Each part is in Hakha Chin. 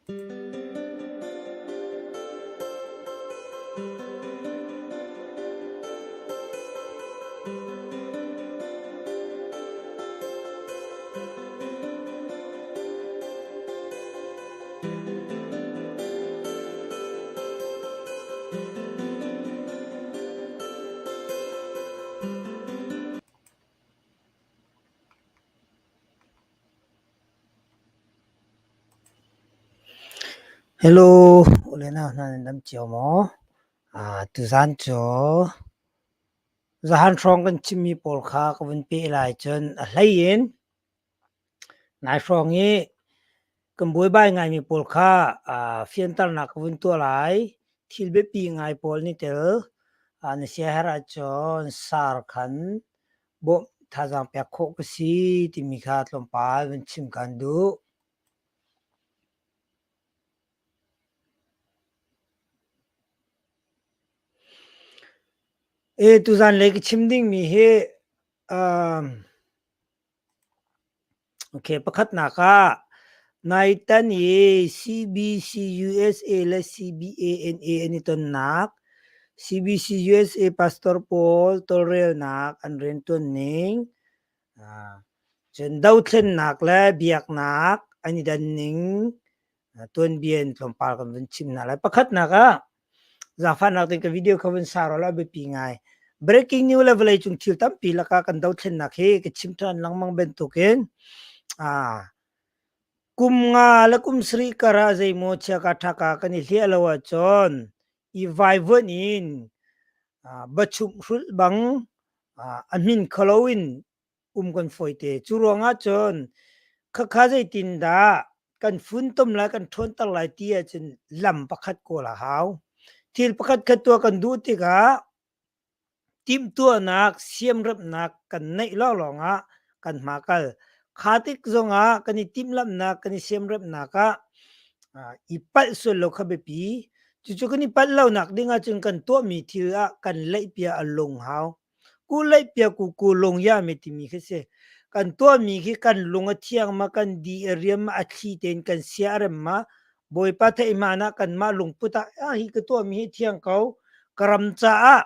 Hello, u le nau hna nan dam cio maw? Ah, tuzaan cu zahan hrawng kan chimmi pawl kha ka vun peh lai cun a hlei in Nai hrawng i kan buaibai ngaimi pawl kha fianternak ka vun tuah lai. Thil biapi ngai pawl nih tel na siaherh ahcun sar khan bawmh thazaang pek khawh ka si timi kha tlawmpal vun chim kaan duh. Tuzaan lei ka chim dingmi hi Okay, pakhatnak ah naitan i CBCUSA le CBANA an i tonnak, CBCUSA pastor pawl tawlrelnak an rianṭuan ning, cun dothlennak le biaknak an i dan ning tuanbia in tlawmpal kan vun chim hna lai. Pakhatnak ah zaangfahnak tein ka video kha vun share law a biapi ngai. Breaking news le vawleicung thil tampi lakah kan dothlennak hi ka chim ṭhan lengmang bantukin kum nga le kum sarih kar ah zeimaw chiaka ṭhaka kan i hliah lo ahcun i vaivuanh in bachumh hrulh bang a hmin kho loin um kan fawite. Cu ruangah cun khakha zeitindah kan funtom lai, kan ṭhawnter lai ti ahcun lam pakhat kawl a hau. Thil pakhat khat tuah kan duh tikah timhtuahnak, siamremhnak kan neih lawnglawng ah kan hma kal. Kha tik zongah kan i timhlamhnak, kan i siamremhnak ah i palh sual lo kha biapi. Cucu kan i palh lonak ding ahcun kan tuahmi thil ah kan leihpia a lung hau. Kuleihpiak ku ku lung yami timi khi si. Kan tuahmi khi kan lung a thiang ma, kan di a riam ma, a thli tein kan sia a rem ma, Bawipa theih hmaan ah kanmah lungput ah ah hi ka tuahmi hi thiang ko, ka ram caah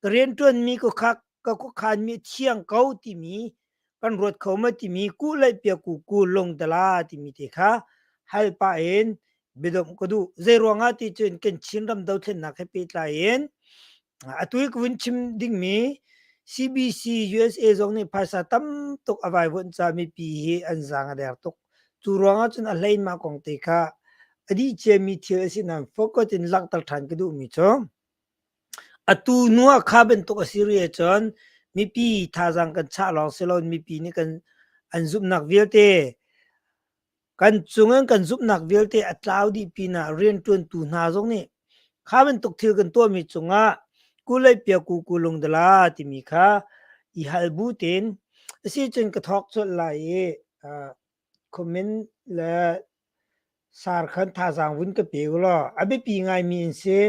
ka rianṭuanmi ka khak ka khuakhanmi a thiang ko timi kan ruat kho ma timi kuleihpiak ku ku lung dala timi te kha hal pah in biadomh ka duh. Zei ruangah ti cun kan Chinram dothlennak he pehtlai in Atu i ka vun chim dingmi CBC USA zong nih phaisa tam tuk a vaivuanh caah mipi hi an zaang a der tuk. Cu ruangah cun a hlei in mah kong te kha a dih ciami thil a si nain focus in langhter ṭhan ka duhmi cu atu hnu ah kha bantuk a si rih ahcun mipi thazaang kan chah lawng si loin mipi nih kan an zumhnak vialte Kan cungin kan zumhnak vialte a tlau dih pinah rianṭuantu hna zong nih kha bantuk thil kan tuahmi cungah kuleipia ku lungdala timi kha i hal bu tein a si cun ka thawk colh lai i comment le sar khan thazaang vun ka pe u law a biapi ngaimi an si.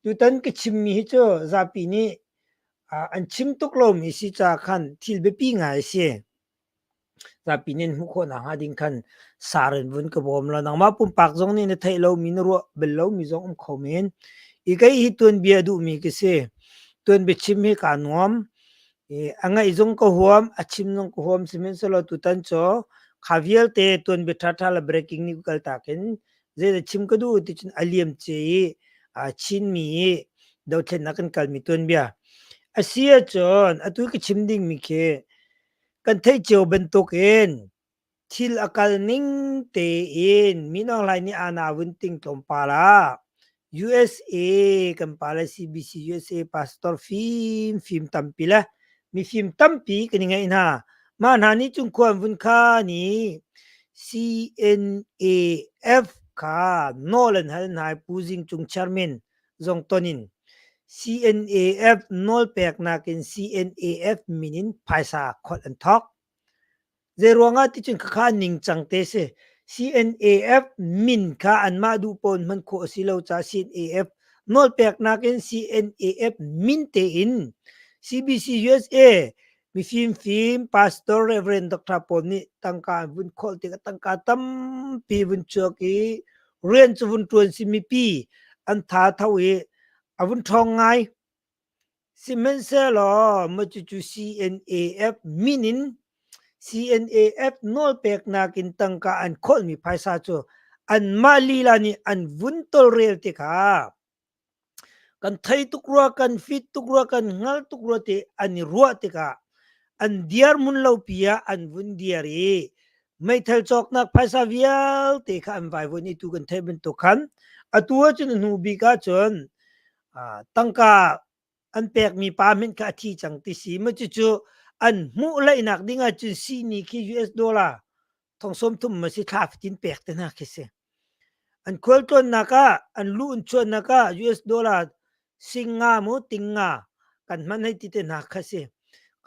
Tutan ka chimmi hi cu zapi nih an chim tuk lomi si caah khan thil biapi ngai a si. Zapi nih an hmuh khawh nakhnga ding khan sar in vun ka bawm law nangmah pumpak zong nih na theih lomi na ruah bal lomi zong um kho men. I kei hi tuanbia duhmi ka si. Tuanbia chim hi kaa nuam. I a ngaih zong ka huam, a chim zong ka huam. Sihmanhsehlaw tutan cu kha vialte tuanbia ṭhaṭha le breaking news kaltak in zeidah chim ka duh ti cun a liam cia i Chinmi i dothlennak kan kalmi tuanbia. A si ahcun atu ka chim dingmi khi Kan theih cio bantukin thil a kal ning tein Min Aung Hlaing nih aana vun ting tlawmpal ah USA kan pale CBC USA pastor fimfim tampi le mifim tampi kan i ngeih hna. Mah hna nih cun khua an vun khan i CNAF kha nawl an hal hna i Pu Zing Cung chairman zong ton in CNAF nawlpeknak in CNAF min in phaisa kholh an thawk. Zeiruangah ti cun khakha ningcang te si. CNAF min kha anmah duh pawn hman khawh a si lo caah CNAF nawlpeknak in CNAF min tein CBC USA mifimfim pastor Reverend Dr. pawl nih tangka an vun kholh tikah tangka tampi vun chuak i Rian cu vun ṭuan si mipi an tha tho i a vun ṭhawng ngai. Sihmanhsehlaw maw cucu CNAF min in CNAF nawlpeknak in tangka an khawlhmi phaisa cu anmah lila nih an vun tawlrel tikah kan thei tuk rua, kan fit tuk rua, kan hngal tuk rua ti an i ruah tikah an diarmun lopi ah an vun diar i meithal cawknak phaisa vialte kha an vaivuan i tu kan theih bantuk khan atu ahcun a hnu bik ahcun tangka an pekmi pa hmanh kha a thi cang ti si ma cucu an hmuh laihnak ding ahcun sihni khi US dollar thong 30 ma si thla fatin pek te hna khi si. An khualtlawnnak ah an luh an chuannak ah US dollar sing nga mu ting nga kan hman hei ti te hna kha si.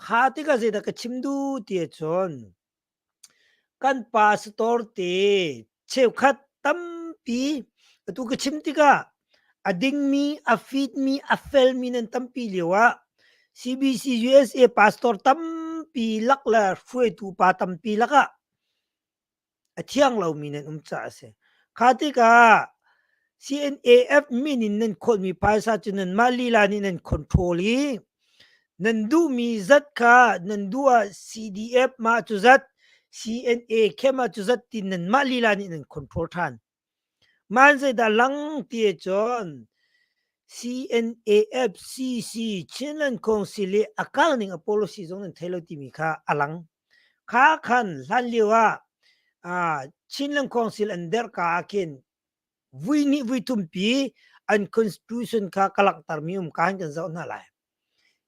Kha tikah zeidah ka chim duh ti ahcun Kan pastor te cheukhat tampi atu ka chim tikah a dingmi, a fitmi, a felmi nan tampi lio ah CBC USA pastor tampi lak le hruaitu pa tampi lakah a thiang lomi nan um caah a si. Kha tikah CNAF min in nan khawlmi phaisa cu nanmah lila nih nan control i nan duhmi zat kha nan duh ah CDF mah cu zat, CNA khe mah cu zat ti nanmah lila nih nan control ṭhan. Mah zeidah lang ti ahcun CNAF CC Chinland Council i a kal ning a policy zong nan thei lo timi kha a lang. Kha khan hlan lio ah Chinland Council an derh ka ah khin vui nih vui thumpi an constitution kha ka langhtermi um ka kan zoh hna lai.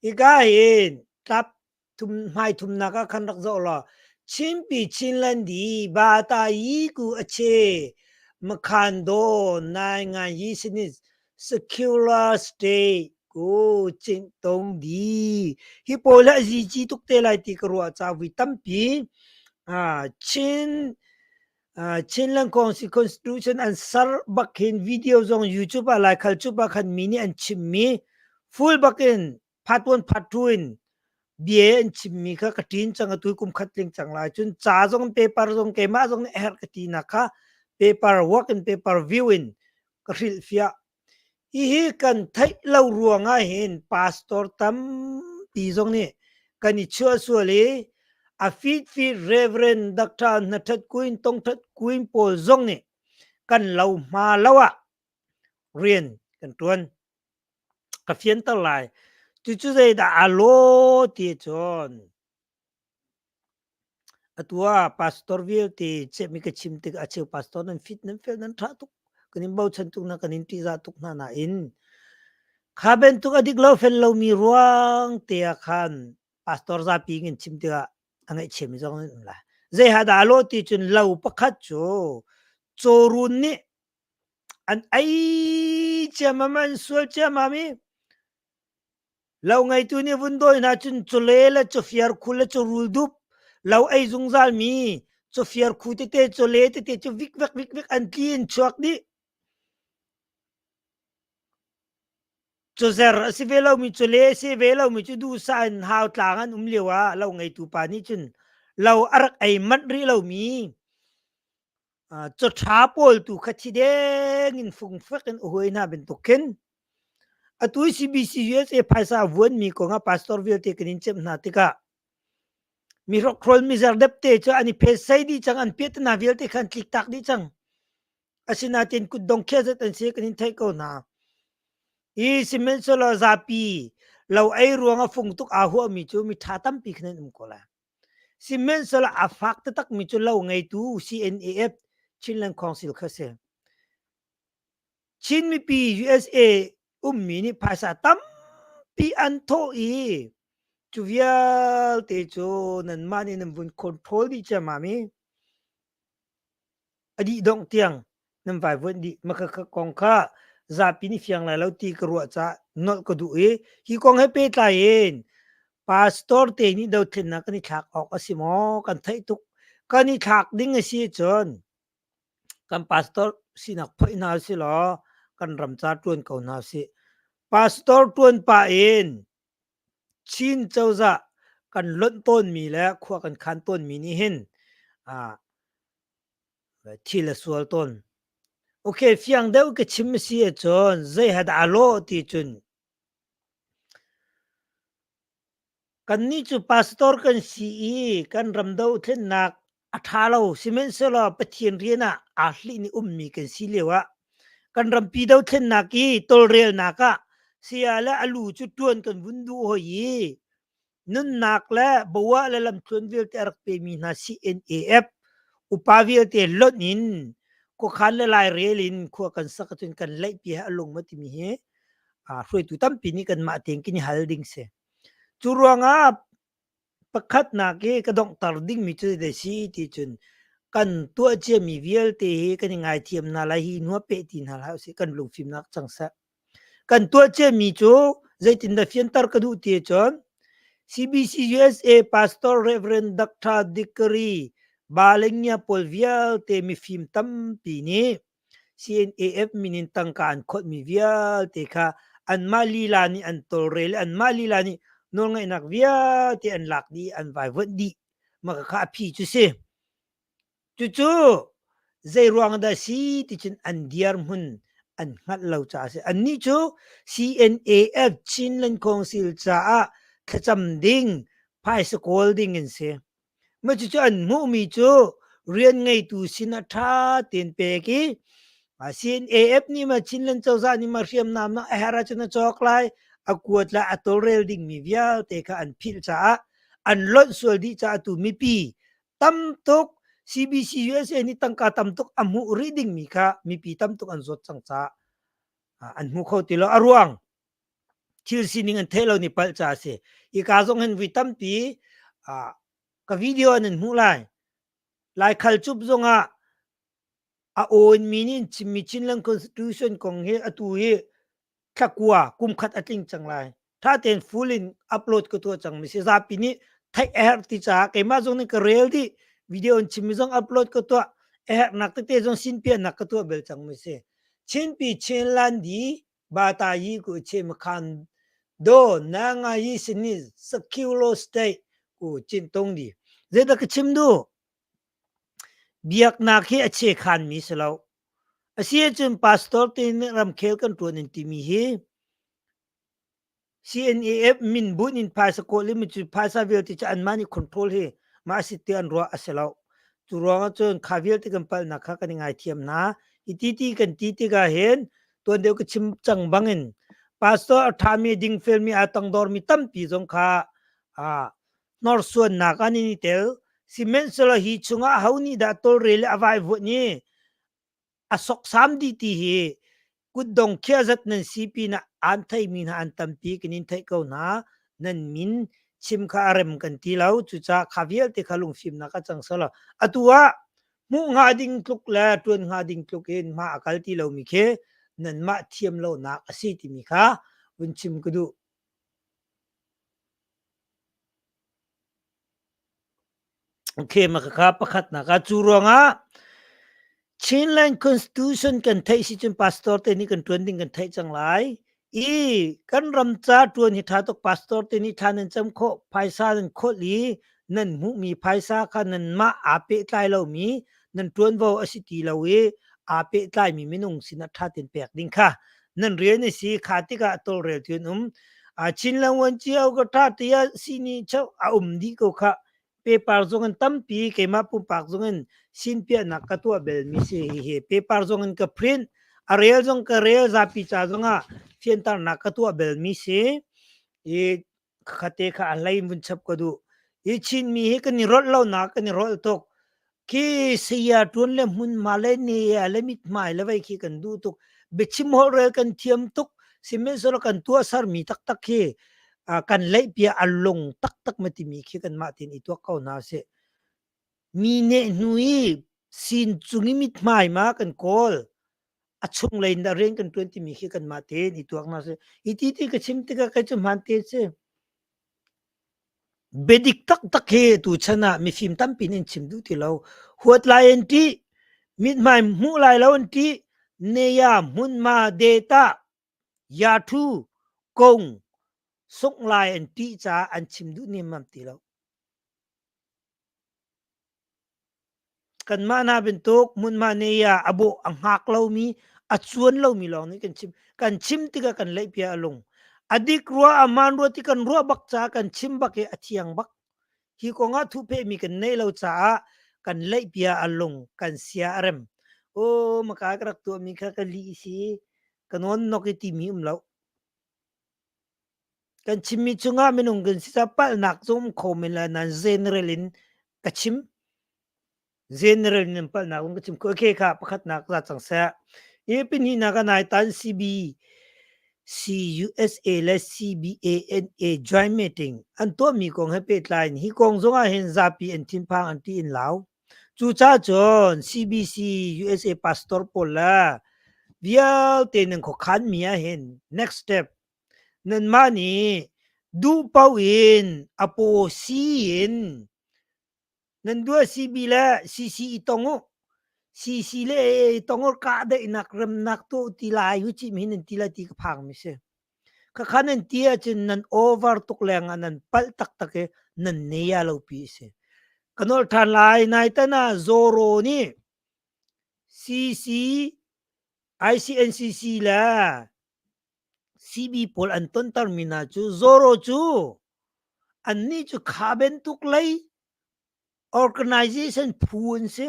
Hika hin tlap thum hmai thumnak ah khan rak zoh law Chinpi Chinland di ba ta yi ku a che makhan do nai ngan yi sinis secular state ku cing tong di hi pawl hi a zici tuk te lai ti ka ruah ca vui tampi Chin Chinland Constitution an ser bak hin video zong YouTube ah Laikhal cup ah khan mi nih an chimmi full bak in part 1 part 2 in bia an chimmi kha ka ṭin cang atu kum khat tling cang lai cun ca zong paper zong keimah zong nih a herh ka ti nak kha paper work in paper view in ka hrilhfiah. Hihi kan theih lo ruangah hin pastor tampi zong nih kan i chuahsual i a fitfit Reverend Doctor Hnathat Kuin Tongthat Kuin pawl zong nih kan lo hma lo ah rian kan ṭuan. Ka fianter lai. Cucu zeidah a law ti cun Atu ah pastor vialte cehmi ka chim tikah a cheu pastor nan fit nan fel nan ṭha tuk kan in bochan tuk hna kan in ṭihzah tuk hna nain kha bantuk a dik lo fel lomi ruang te ah khan pastor zapi in chim tikah a ngaihchiami zong an um lai. Zei ha dah lo ti cun lo pakhat cu cawrun nih an ei ciammam an sual ciammam i Lo ngeitu nih vun dawi hna cun cawle le cawfiar khu le cawrul dup lo ei zungzal mi cawfiar khu tete cawle tete cu vikvek vikvek an tli in chuak dih. Cawzer a si ve lomi cawle a si ve lomi cu duhsah in hau tlang an um lio ah lo ngeitu pa nih cun lo a rak ei manh rih lomi cawṭha pawl tu kha thi deng in fungfek in a huai hna bantuk khin atu CBC USA phaisa vuanmi kong ah pastor vialte kan in cemh hna tikah mi hrokhrawl mizer depte cu an i phesei dih cang an piahtana vialte khan tlik tak dih cang asinain kutdong khia zat an si kan in theih ko hna i sihmanhsehlaw zapi lo ei ruang a fung tuk aa huahmi cu mi ṭha tampi khan an um ko lai Sihmanhsehlaw a fak taktakmi cu lo ngeitu CNAF Chinland Council kha si. Chin mipi USA ummi nih phaisa tampi an thawh i cu vialte cu nanmah nih nan vun control dih ciammam i A dih dongh tiang nan vaivuanh dih. Makhakha kong kha zapi nih fiang lai lo ti ka ruah caah nolh ka duh i hi kong he pehtlai in pastor te nih dothlennak kan i thlak awk a si maw? Kan theih tuk. Kan i thlak ding a si cun kan pastor sinak phoih hna usih law kan ram ca ṭuan ko hna usih. Pastor ṭuan pah in Chin cozah kan lonh tawnmi le khua kan khan tawnmi nih hin thil a sual tawn. Okay, fiang deuh ka chim a si ahcun zei ha dah lawh ti cun kannih cu pastor kan si i kan ram dothlennak a ṭha lo. Sihmanhsehlaw Pathian rian ah aa hlinh i ummi kan si lio ah kan rampi dothlennak i tawlrelnak ah saya le a lu cu ṭuan kan vun duh hoi i nunnak le bawah le lamthluan vialte a rak pemi hna CNAF upa vialte lonh in khuakhan le lairel in khua kan sak ahcun kan laihpi he a lung ma timi hi hruaitu tampi nih kanmah tein kan i hal ding si. Cu ruangah pakhatnak i ka donghter dingmi cu zei si ti cun kan tuah ciami vialte hi kan i ngaithiam hna lai hi hnu ah peh ti hna hlah usih kan lungfimnak cang seh. Kan tuah ciami cu zeitindah fianter ka duh ti ahcun CBC USA Pastor Reverend Dr. Dickery Balengya pawl vialte mifim tampi nih CNAF min in tangka an kholhmi vialte kha anmah lila nih an tawlrel i anmah lila nih nawlngeihnak vialte an lak dih i an vaivuanh dih. Mah kha a phi cu si. Cucu zeiruang dah si ti cun an dirhmun an hngalh lo caah a si. Annih cu CNAF Chinland Council caah thlacam ding, phaisa kawl ding an si. Mah cucu an hmuhmi cu rian ngeitu sinah ṭha tein pek i CNAF nih ma Chinland cozah nih ma hriamnam a herh ahcun a cawk lai, a kuat lai, a tawlrel dingmi vialte kha an philh caah an lonh sual dih caah tu mipi tam tuk CBC USA nih tangka tam tuk a hmuh rih dingmi kha mipi tam tuk an zawt cang caah an hmu kho ti lo. A ruang thil sining an theih lo ni palh ca a si. Hika zong hin vui tampi ka video an in hmuh lai. Laikhal cup zongah a awn mi nih chimmi Chinland Constitution kong hi atu hi thlakua kum khat a tling cang lai. Tha tein full in upload ka tuah cang mi si. Zapi nih theih a herh ti caah keimah zong nih ka rel dih. Video in chimmi zong upload ka tuah. A herhnak tete zong sinpiahnak ka tuah bel cang mi si. Chinpi Chinland di Bata yi ku che makhan do na nga yi sini secular state ku chin tong di. Zeidah ka chim du? Biaknak hi a chekhan mi si lo. A si ahcun pastor te nih ramkhel kan ṭuan in timi hi CNAF min bunh in phaisa kawl i cu phaisa vialte cu anmah nih control hi mah a si ti an ruah a si lo. Cu ruangah cun kha vialte kan palhnak kha kan i ngaithiam hna. Hi ti ti kan ti tikah hin tuan deuh ka chim cang bangin pastor a ṭhami dingfelmi aa tangdormi tampi zong kha aa hnorsuannak an i tel. Sihmanhsehlaw hi chungah aho nih dah tawlrel i a vaivuanh i a soksam dih ti hi kutdong khiah zat nan si pinah aan theimi hna an tampi kan in theih ko hna. Nan min chim kha a rem kan ti lo. Cucaah kha vialte kha lungfimnak a cang selaw atu ah hmuh hnga ding tluk le ṭuan hnga ding tluk in hma a kal ti lomi khi nanmah thiam lonak a si timi kha vun chim ka duh. Okay, makaka pakhatnak ah cu ruangah Chinland Constitution kan theih si cun pastor te nih kan ṭuan ding kan theih cang lai. I kan ram ca ṭuan hi ṭha tuk pastor te nih thla nan cam khawh, phaisa nan khawlh i nan hmuhmi phaisa kha nanmah aa pehtlai lomi nan ṭuanvo a si ti lo i aa pehtlaimi minung sinah ṭha tein pek ding kha nan rian a si kha tikah tawlrel tu an um. Chinland wan cio ka ṭha tiah sini cheu a um dih ko kha paper zong in tampi keimah pumpak zong in sinpiahnak ka tuah belmi si hihi paper zong in ka print a rel zong ka rel zapi ca zongah fianternak ka tuah belmi si i khate kha a hlei vun chap ka duh. Hi Chinmi hi kan i rolh lonak kan i rolh tuk. Khi saya ṭuan le hmunhma le ne le mithmai le vei khi kan duh tuk. Biachim holhrel kan thiam tuk. Sihmanhsehlaw kan tuahsermi taktak khi kan leihpia a lung taktak ma timi khi kanmah tein i tuak ko hna sih. Mi neh hnu i sin cung i mithmai ma kan kawl. A chunglei in dah rian kan ṭuan timi khi kanmah tein i tuak hna sih. Hi ti ti ka chim tikah kei cu hmaan te si. Biadik taktak hi tuchan ah mifim tampi nih an chim duh ti lo. Huat lai an ṭih, mithmai hmuh lai lo an ṭih, neya, hmunhma, data, yathu, kong, sungh lai an ṭih caah an chim duh nemmam ti lo. Kanmah hna bantuk hmunhma nei ah a bawh a hngak lomi, a cuan lomi lawng nih kan chim. Kan chim tikah kan leihpia a lung. A dik rua, a hmaan rua ti kan ruah bak caah kan chim bak i a thiang bak. Hi kong ah thuhphehmi kan neih lo caah kan leihpia a lung, kan sia a rem. Aw, maka ka rak tuahmi kha ka lih si, ka nawn nok i timi um lo. Kan chimmi chungah minung kan si caah palhnak cu um kho men lai nain general in ka chim. General in palhnak um ka chim. Okay kha pakhatnak za cang seh. Hi pahnihnak ah nai tan CB CUSA le CBANA joint meeting an tuahmi kong he pehtlai in hi kong zong ah hin zapi an thinphang an ti in lau. Cucaah cun CBC USA pastor pawl le vialte nan khuakhanmi ah hin next step nanmah nih duh paoh in a paw si in nan duah CB le CC i tong u CC le AA i tong u kahdaihnak remnak tuah u ti lai u cih mi nan ti lai ti ka phang mi si. Khakha nan ti ahcun nan over tuk leng ah nan palh taktak i nan nea lo pi a si. Ka nolh ṭhan lai naitan ah Zoro nih CC ICNCC le CB pawl an tontermi hna cu Zoro cu annih cu kha bantuk lei organization phu an si.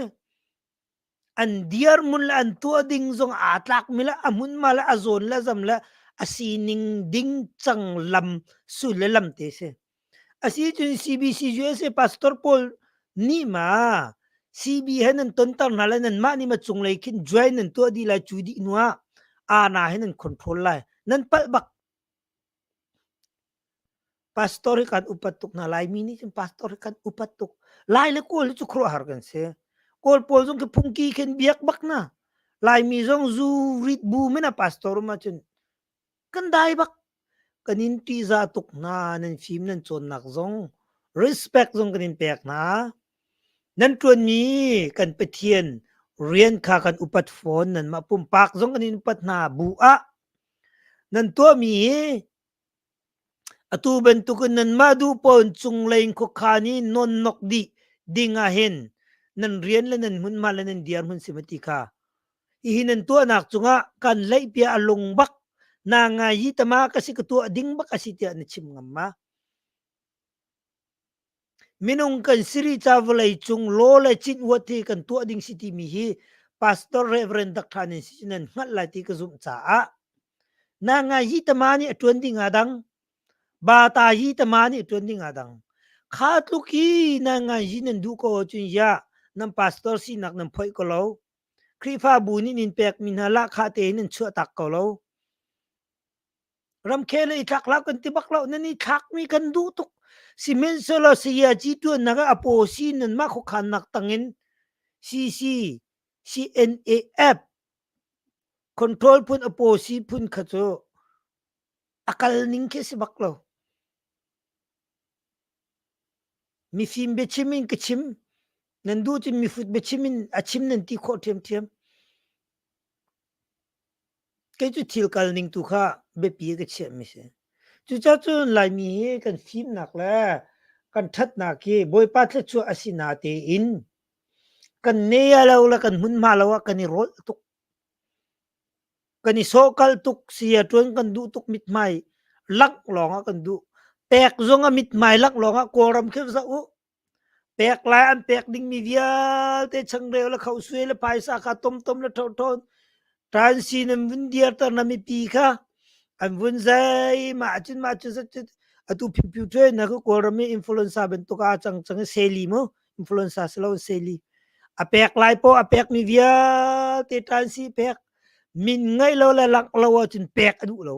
An dirhmun le an tuah ding zong aa tlakmi le a hmunhma le a zawn le a zam le a sining ding cang lam sul le lam te si. Asi cun CBC USA pastor pawl nih ma CB he nan tonter hna le nanmah nih ma cunglei khin join nan tuah dih lai cu dih hnu ah aana he nan control lai. Nan palh bak. Pastor hi kan upat tuk hna. Laimi nih cun pastor hi kan upat tuk. Lai le Kawl hi cu khuaruahhar kan si. Kawl pawl zong khi phungki khin biak bak hna. Laimi zong zu rit bu men ah pastor um ahcun kan dai bak. Kan in ṭihzah tuk hna. Nan fim nan cawnnak zong respect zong kan in pek hna. Nan ṭuanmi kan Pathian rian kha kan upat fawn. Nanmah pumpak zong kan in upat hna bu ah nan tuahmi hi Atu bantukin nanmah duh paoh in cunglei in khuakhan i nawnnok dih ding ah hin nan rian le nan hmunhma le nan dirhmun si maw ti kha hihi nan tuahnak cungah kan leihpiah a lung bak na ngai hi tama ka si ka tuah ding bak a si tiah na chim ngam ma? Minung kan si rih ca vawlei cung law le cin uat hi kan tuah ding si timi hi Pastor Reverend Dr. Nan si nan hngalh lai ti ka zumh caah na ngai hi tama nih a ṭuan ding aa dang ba ta hi tama nih a ṭuan ding aa dang kha tluk hi na ngai hi nan duh ko ahcun ya nan pastor sinak nan phoih ko lo Khrihfabu nih nin pekmi hna lahkhah tein nan chuah tak ko lo Ramkhel i thlak hlah kan ti bak lo. Nan i thlakmi kan duh tuk. Sihmanhsehlaw sayaci tuannak ah a paw si nanmah khuakhannak tangin CC CNAF control phun a paw si phun kha cu a kal ning khi si bak lo. Mifim biachim in ka chim. Nan duh cun mifut biachim in a chim nan ti khawh ṭhiamṭhiam. Kei cu thil kal ning tu kha biapi ka chiahmi si. Cucaah cun Laimi hi kan fimnak le kan ṭhatnak hi Bawipa thluachuah a si natein kan ne lo le kan hmunhma lo ah kan i rawlh tuk. Kan i sawhkalh tuk, saya ṭuan kan duh tuk mithmai langh lawng ah kan duh. Pek zong ah mithmai langh lawng ah Kawlram khi zoh u. Pek lai an pek dingmi vialte changreu le khosue le phaisa kha tomtom le ṭhoṭhawn ṭansin an vun dirter na mipi kha an vun zai mah cun mah cu atu phiphiu ṭhuai na ku Kawlram i influenza bantuk ah cang cang i seli mu influenza si lo seli a pek lai po a pekmi vialte ṭansi pek min ngeih lo le langh lo ahcun pek a duh lo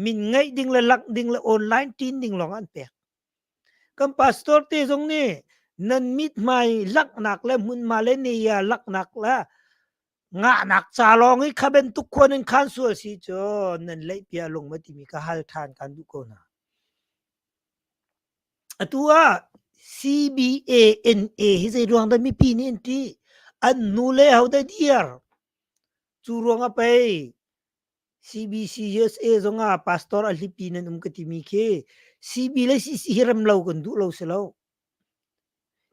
min ngeih ding le langh ding le online ṭin ding lawng an pek Kan pastor te zong nih nan mithmai laknak le hmunhma le neya laknak le ngahnak ca lawng i kha bantuk khua nan khan sual si cu nan leihpia lung ma timi ka hal ṭhan kan duh ko hna. Atu ah CBANA hi zei ruang dah mipi nih an ṭih? An hnu le ho dah diar? Cu ruang ah pei CBC USA zong ah pastor a hlipi nan um ka timi khi CB le CC hi rem lo kan duh lo si lo.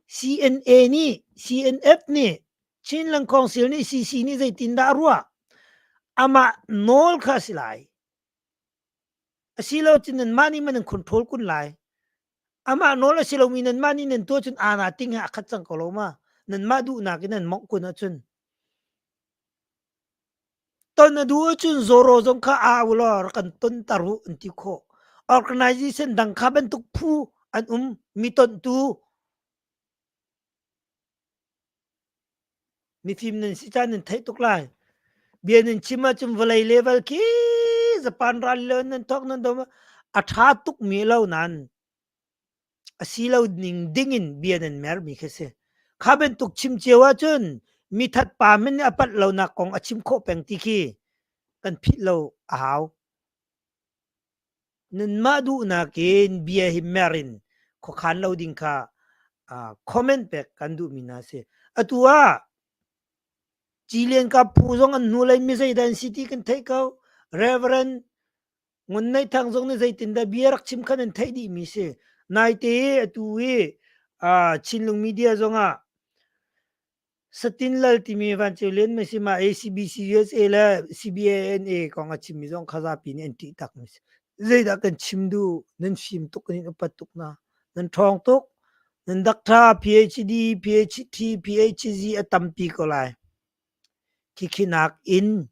CNA nih, CNF nih, Chinland Council nih, CC nih zeitindah a ruah? Amah nawl kha a si lai. Asilo cun nanmah nih man nan control kun lai. Amah nawl a si lomi nanmah nih nan tuah cun ana ting he a khat cang ko lo ma? Nanmah duhnak in nan mongh kun ahcun. Ton a duh ahcun Zoro zong kha aa u law rak kan ton tar u an ti khawh. Organization dang kha bantuk phu an um mi tonhtu mifim nan si caan nan theih tuk lai. Bia nan chim ahcun vawlei level khi Japan ral le nan thawk nan dom a ṭha tuk mi lo nan a si lo ning ding in bia nan mermi khi si. Kha bantuk chim cio ahcun mithat pa min nih a palh lonak kong a chim khawh peng ti khi kan philh lo a hau. Nanmah duhnak in bia hi mer in khuakhan lo ding kha comment pek kan duhmi hna si. Atu ah Cilian ka phu zong an hnulei mi zeidah an si ti kan theih ko. Reverend Ngun Neih Thang zong nih zeitindah bia rak chim kha nan theih dihmi si. Naite i atu i Chinlung Media zongah Satin Lal timi Van Ceu Lian mei si ma ACBC USA le CBANA kong a chimmi zong kha zapi nih an ṭih takmi si. Zeidah kan chim duh? Nan fim tuk nan upat tuk na. Nan ṭhawng tuk. Nan doctor, PhD, PhD, PhD a tampi ko lai. Khikhi nak in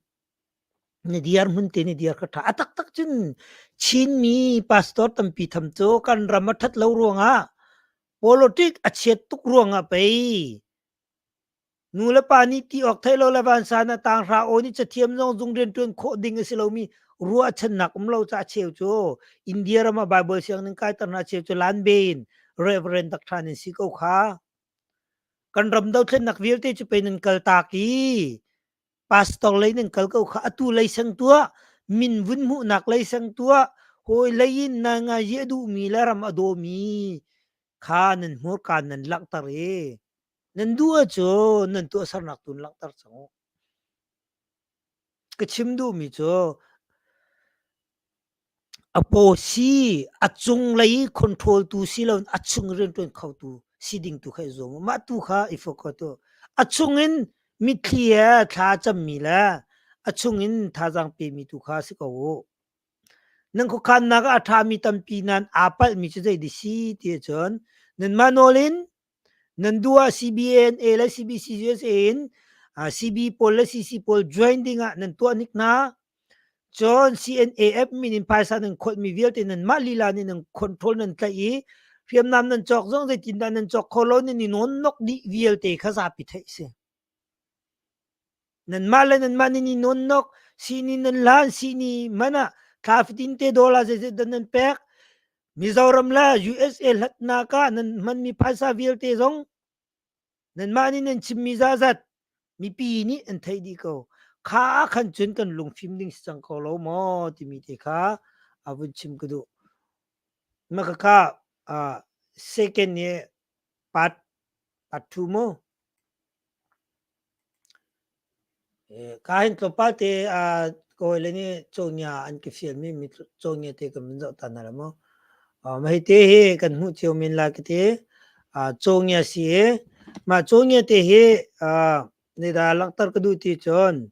na diar hmun te ni diar kha ṭha. A taktak cun Chinmi pastor tampi tham cu kan ram a ṭhat lo ruangah politic a chiat tuk ruangah pei nu le pa nih ti awk thei lo le vansan a tang hra aw nih cathiam zong zung rian ṭuan khawh ding a si lomi ruahchannak um lo ca cheu cu India ram ah Bible sianginn kai tar hna cheu cu lan bein Reverend Dr. in si ko kha. Kan ram dothlennak vialte cu pei nan kal tak i pastor lei nan kal ko kha atu lei sang tuah min vun hmuhnak lei sang tuah hawi lei in na ngai a duhmi le ram a dawmi kha nan hmurka nan langhter i nan duh ahcun nan tuahsernak tu langhter cang u. Ka chim duhmi cu A paw si a cunglei i control tu si loin a chung rianṭuan khotu si ding tu kha i zuam u. Mah tu kha i focus u. A chungin mitthli he thla a cammi le a chungin thazaang pemi tu kha si ko u. Nan khuakhannak ah a ṭhami tampi nan aa palhmi cu zei dah si ti ahcun nanmah nawl in nan duh ah CBNA le CBCUSA in CB pawl le CC pawl join ding ah nan tuah hnik hna. Cun CNAF min in phaisa nan kholhmi vialte nanmah lila nih nan control nan tlaih i hriamnam nan cawk zong zeitindah nan cawk kho lo nan i nawnnok dih vialte kha zapi theih si. Nanmah le nanmah nan i nawnnok sihni nan hlan sihni man ah thla fatin te dollar zeizat dah nan pek Mizoram le USA hlatnak ah nan hmanmi phaisa vialte zong Nanmah nih nan chimmi zazat mipi nih an theih dih ko. Kha ah khan cun kan lungfim ding si cang ko lo maw timi te kha a vun chim ka duh. Mah khakha second hi part part 2 mu. Ka hin tlawmpal te kawi le nih cawhngia an ka fialmi mi cawhngia te kan vun zoh ta hna la mu. Mah hi te hi kan hmuh cio men lai ka ti. Cawhngia si i mah cawhngia te hi zeidah langhter ka duh ti cun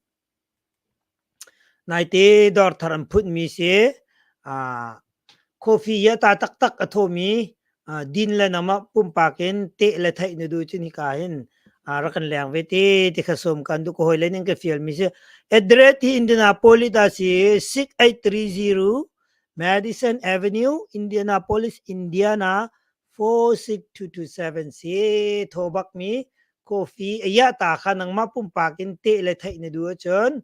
Naite dawr thar an phutmi si. Coffee hi a ta taktak a thawmi din le nangmah pumpak in teh le theih na duh cun hika hin rak kan leng ve te ti kha sawm kan duh. Ka hawile nih an ka fialmi si. Address hi Indianapolis ah si 6830 Madison Avenue, Indianapolis, Indiana 46227 si. Thaw bakmi coffee a iah ta kha nangmah pumpak in teh le theih na duh ahcun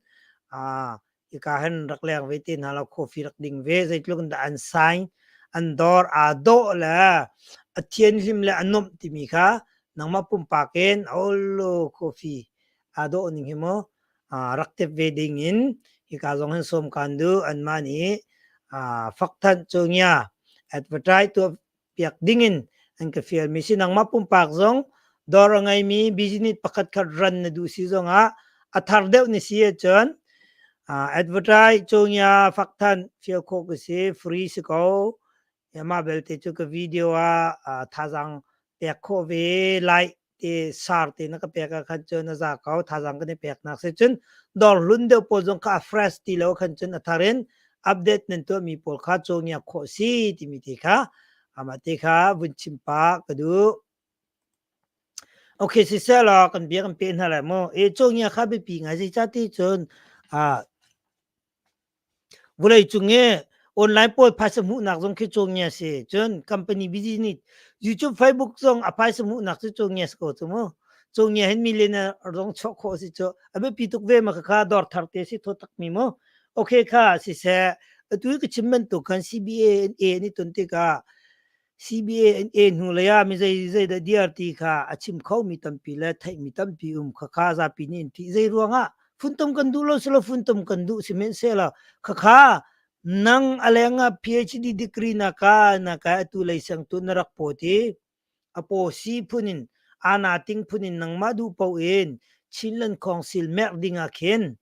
hika hin rak leng ve te hna law coffee rak ding ve zeitluk in dah an sign an dawr aa dawh le a thianhlim le a nuamh timi kha nangmah pumpak in olo coffee aa dawh ning hi mu rak tep ve ding in hika zong hin sawm kan duh anmah nih fakthanh cu ngia advertise tuah piak dingin an ka fialmi si. Nangmah pumpak zong dawr a ngeimi business pakhat khat ran na duh si zongah a thar deuh ni si ahcun advertise cawngya fakthanh fial khawh ka si, free si ko. Mah belte cu ka video ah thazaang pek khawh ve lai te sar te na ka pek ah khan cun a za ko thazang kan i pek nak si cun dawr hlun deuh pawl zong kha a fresh ti lo khan cun a thar in update nan tuah mi pawl kha cawngia khawh si timi te kha amah te kha vun chim pa ka duh. Okay siseh law kan bia kan pe hna lai mu. E cawngia kha biapi ngai zei ca ti cun ah Vawleicung i online pawl phaisa hmuhnak zong khi cawngia si. Cun company business YouTube, Facebook zong a phaisa hmuhnak cu cawngia si ko cu mu. Cawngia hin millionaire zong chuah khawh a si cu. A biapi tuk ve ma khakha dawr thar te si thaw takmi mu. Okay kha siseh atu i ka chim bantuk khan CBA in A an i ton tikah CBA hnu lei ah mi zei dah diar ti kha a chim khomi tampi le theihmi tampi um khakha zapi nih an ṭih. Zei ruangah funtom kan duh lo silo funtom kan duh sihmanhsehlaw khakha nang a leng ah PhD degree na ka na ka atu lei sang tu na rak pawt i a paw si phun in ana ting phun in nangmah duh paoh in Chinland Council merh ding ah khin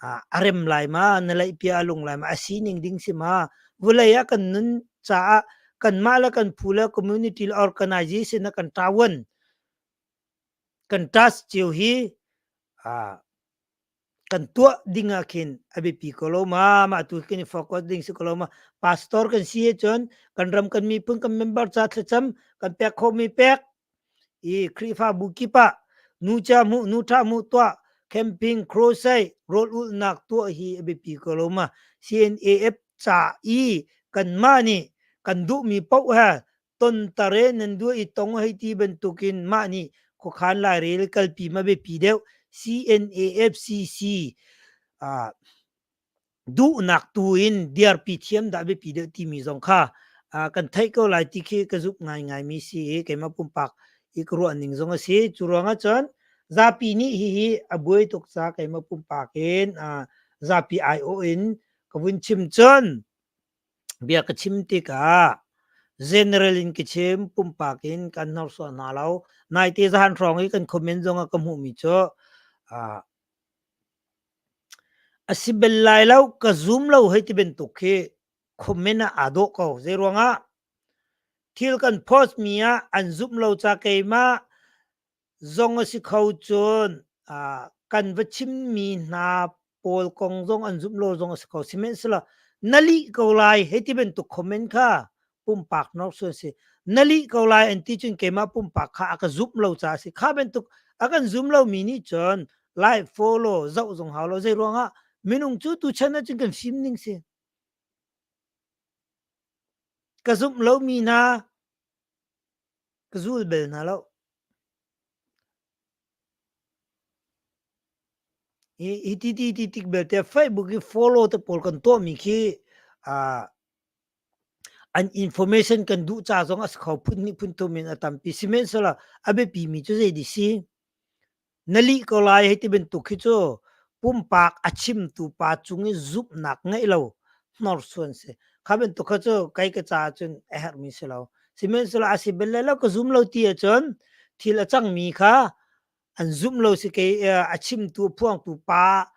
a rem lai ma na laihpia a lung lai ma a sining ding si ma vulei ah kan nun caah kanmah le kan phu le community le organization ah kan ṭawan kan trust cio hi kan tuah ding ah khin a biapi ko lo ma mah tu kan i focus ding si ko lo ma pastor kan si cun kan ram kan miphun kan member ca thlacam kan pek khomi pek i Khrihfabu kip ah nu cha hmuh nu ṭha hmuh tuah camping crusade rawl ulhnak tuah hi a biapi ko lo ma CNAF ca i kanmah nih kan duhmi paoh he tontare nan duah i tong hei ti bantukin mah nih khuakhan lairel kalpi ma biapi deuh CNAFCC ah duhnak tu in dirpi thiam dah biapi deuh timi zong kha kan theih ko lai ti khi ka zumh ngaingaimi si i keimah pumpak i ka ruah ning zong a si. Cu ruangah cun zapi nih hihi a buai tuk ca keimah pumpak in zapi aiawh in ka vun chim cun bia ka chim tikah general in ka chim pumpak in kan hnorsuan hna lo. Naite zahan hrawng i kan comment zong ah ka hmuhmi cu A si bel lai lo, ka zum lo hei ti bantuk khi comment ah aa dawh ko. Zeiruangah thil kan post mi ah an zumh lo ca keimah zong a si kho cun kan va chimmi hna pawl kong zong an zumh lo zong a si kho. Sihmanhsehlaw na lih ko lai hei ti bantuk comment kha pumpak nawrsuan si. Na lih ko lai an ti cun keimah pumpak kha a ka zumh lo caah a si. Kha bantuk a kan zum lomi nih cun like, follow, zoh zong hau lo. Zei ruangah minung cu tuchan ahcun kan fim ning si. Ka zumh lomi hna ka zul bel hna lo. Hi ti ti ti tik belte Facebook i follow te pawl kan tuahmi khi an information kan duh ca zong a si kho phun hnih phun thum in a tampi sihmanhsehlaw a biapi mi cu zei di si na lih ko lai hei ti bantuk khi cu pumpak a chimtu pa cung i zumhnak ngeih lo hnorsuan si kha bantuk kha cu kai ka caah cun a herhmi si lo sihmanhsehlaw a si bel lo ka zum lo ti ahcun thil a cangmi kha an zumh lo si kei a chimtu a phuangtu pa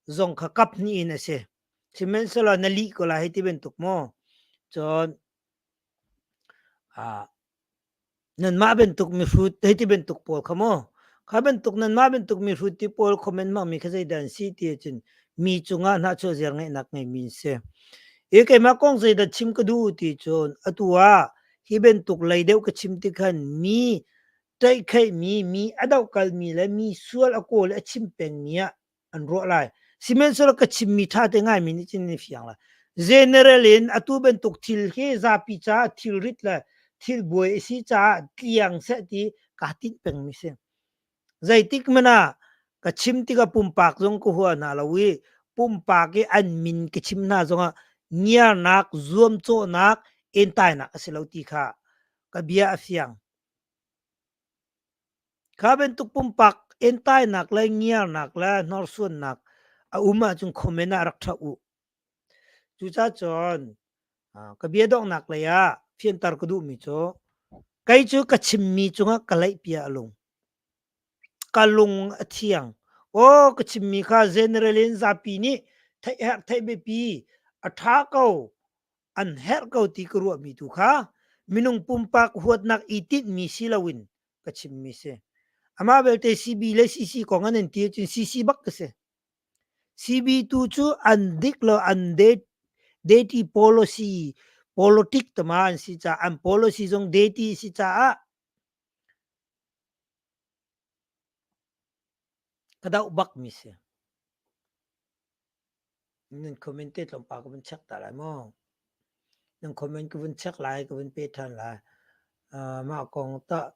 zong kha kap hnih in a si Sihmanhsehlaw na lih ko lai hei ti bantuk maw? Cun nanmah bantuk mihrut hei ti bantuk pawl kha maw? Kha bantuk nanmah bantuk mihrut ti pawl comment hmangmi kha zeidah an si ti ahcun mi cungah hnahchuah ziar ngeihnak ngeimi an si. I keimah kong zeidah chim ka duh ti cun atu ah hi bantuk lei deuh ka chim ti khan mi ṭaihkhaihmi, mi a dohkalmi le mi sual a kawl i a chim pengmi ah an ruah lai. Sihmanhsehlaw ka chimmi ṭha te ngaimi nih cun ni fiang lai. General in atu bantuk thil hi zapi caah thilrit le thil buai a si caah tliang seh ti kaa tinh pengmi si. Zeitik hmanh ah ka chim tikah pumpak zong ka hua hna lo i pumpak i an min ka chim hna zongah ngiarnak, zuamcawhnak, entainak a si lo ti kha ka bia a fiang. Kha bantuk pumpak entainak le ngiarnak le hnorsuannak a um ahcun comment ah rak ṭha u. Cucaah cun ka bia donghnak lei ah fianter ka duhmi cu kei cu ka chimmi cungah ka laihpia a lung. Ka lung a thiang. Aw ka chimmi kha general in zapi nih theih herh theih biapi a ṭha ko an herh ko ti ka ruahmi tu kha. Minung pumpak huatnak i tinhmi si loin ka chimmi si. Amah belte CB le CC kong an in ti ahcun CC bak ka si. CB tu cu an dik lo an deity policy politic tama an si caah an policy zong deity si caah ka doh bak mi si. Nan comment te tlawmpal ka vun check ta lai maw? Nan comment ka vun check lai, ka vun pe ṭhan lai. Uh, mah kong tah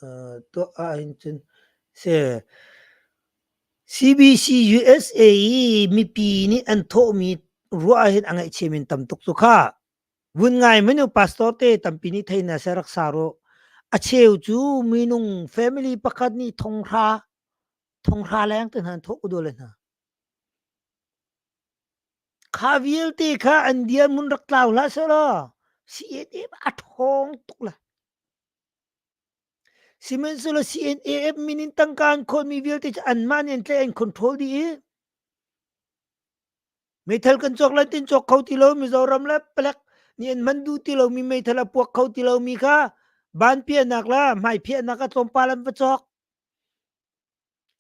uh, tuah ahhin cun si CBC USA i mipi nih an thawhmi ruah ahhin a ngaihchia min tam tuk cu kha. Vun ngai manu pastor te tampi nih thei na se rak sa ru. A cheu cu minung family pakhat nih thonghra thonghra leng te hna an thawh ku le hna. Kha vialte kha an dirhmun rak tlau hlah sehlaw CNF a ṭhawng tuk lai. Sihmanhsehlaw CNAF min in tangka an khawlmi vialte cu anmah nih an tlaih an control dih i meithal kan cawk lan tin cawk kho ti lo Mizoram le palek nih an hman duh ti lomi meithal a puak kho ti lomi kha ban piahnak le hmai phiahnak ah tlawmpal an va cawk.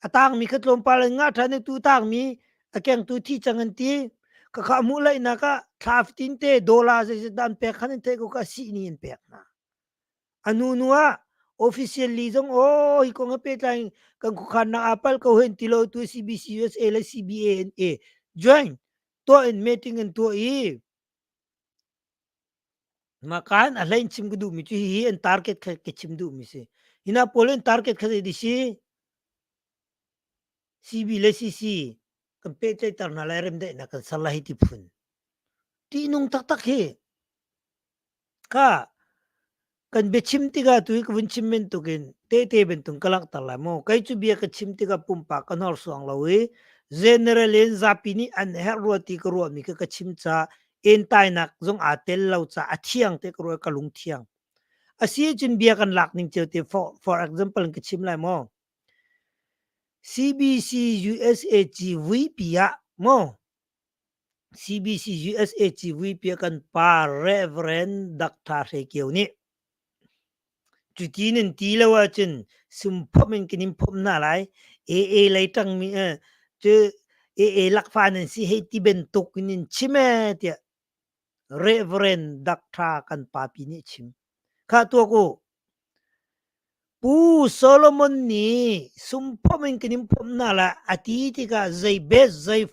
A tangmi kha tlawmpal in ngah ṭhan i tu tangmi a kengtu thi cang an ti. Khakha hmuh laihnak ah thla fatin te dollar zeizat dah an pek khan an theih ko kha sihni an pek hna. A hnu hnu ah officially zong aw hi kong he pehtlai in kan khuakhannak aa palh ko hen ti lo tu CBC USA le CBANA join tuah in meeting an tuah i Makan a hlein chim ka duhmi cu hihi an target kha ka chim duhmi si. Hina pawl an target kha zei si? CB le CC kan pehtlaihter hna lai remdaihnak kan ser lai hi ti phun. Ṭihnung taktak hi. Kha kan biachim tikah tu hi ka vun chim bantukin tehte bantuk ka langhter lai maw? Kei cu bia ka chim tikah pumpak ka hnorsuang lo i general in zapi nih an herh rua ti ka ruahmi kha ka chim caah entainak zong aa tel lo caah a thiang te ka ruah ka lung thiang. Asi cun bia kan lak ning cio te for example in ka chim lai maw? CBC USA civui ah maw CBC USA civui ah kan pa Reverend Dr. Hre Kio nih cuti nan ti lo ahcun sumphom in kan in phomh hna lai. AA lei ṭangmi cu AA lakfa nan si hei ti bantuk in in chim ee tiah Reverend Dr. kan papi nih a chim. Khah tuak u. Pu Solomon nih sumphom in kan in phomh hna lai a ti tikah zei bet zei